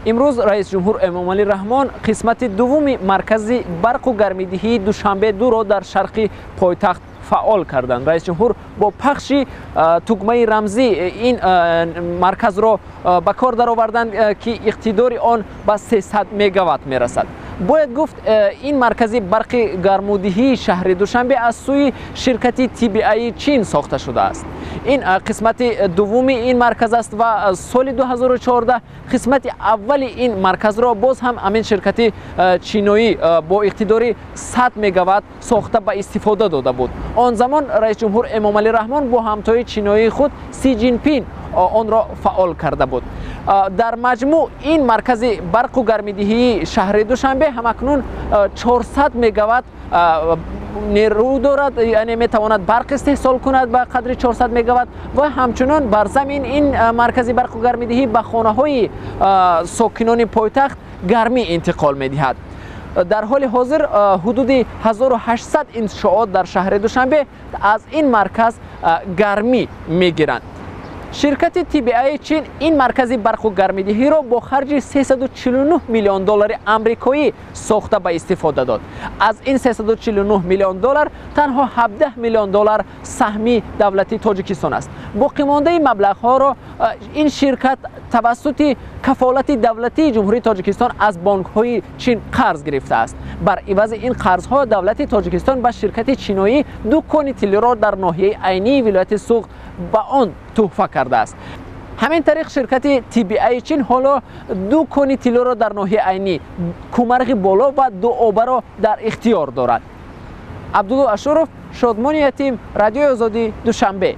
Имрӯз раисҷумҳур Эмомалӣ Раҳмон қисмати дуввуми маркази барқу гармидиҳии Душанбе 2-ро дар шарқи пойтахт фаъол карданд. Раисҷумҳур бо пахши тугмаи рамзӣ ин марказро ба кор дароварданд, ки иқтидори он ба 300 мегаватт мерасад. Бояд гуфт, ин маркази барқи гармудиҳии шаҳри Душанбе аз сӯи ширкати TBI Чин сохта шудааст. Ин қисмати дуввуми ин марказ аст ва соли 2014 қисмати аввали ин марказро боз ҳам ҳамин ширкати чиноӣ бо иқтидори 100 мегаватт сохта ба истифода дода буд. Он замон раисҷумҳур Эмомалӣ Раҳмон бо ҳамтои чиноии худ Си Ҷинпин онро фаъол карда буд. Дар маҷмӯъ ин маркази барқу гармидиҳии шаҳри Душанбе ҳамакнун 400 мегаватт нерӯ дорад, яъне метавонад барқ истеҳсол кунад ба қадри 400 мегаватт ва ҳамчунон бар замин ин маркази барқу гармидиҳӣ ба хонаҳои сокинони пойтахт гармӣ интиқол медиҳад. Дар ҳоли ҳозир ҳудуди 1800 иншоот дар шаҳри Душанбе аз ин марказ гармӣ мегиранд. Ширкати TBI Чин ин маркази барқу гармидиҳиро бо харҷи 349 миллион доллари амрикоӣ сохта ба истифода дод. Аз ин 349 миллион доллар танҳо 17 миллион доллар саҳми давлати Тоҷикистон аст. Боқимондаи маблағҳоро ин ширкат тавассути кафолати давлатии Ҷумҳурии Тоҷикистон аз бонкҳои Чин қарз гирифтааст. Бар ивази ин қарзҳо давлати Тоҷикистон ба ширкати чиноӣ ду кони тиллиро дар ноҳияи Айнии вилояти Суғд ба он тӯҳфа кардааст. Ҳамин тариқ, ширкати TBI Чин ҳоло ду кони тиллоро дар ноҳияи Айнӣ, Кумарғи Боло ва Дуобаро дар ихтиёр дорад. Абдулло Ашуров, Шодмони Ятим, Радиои Озодӣ, Душанбе.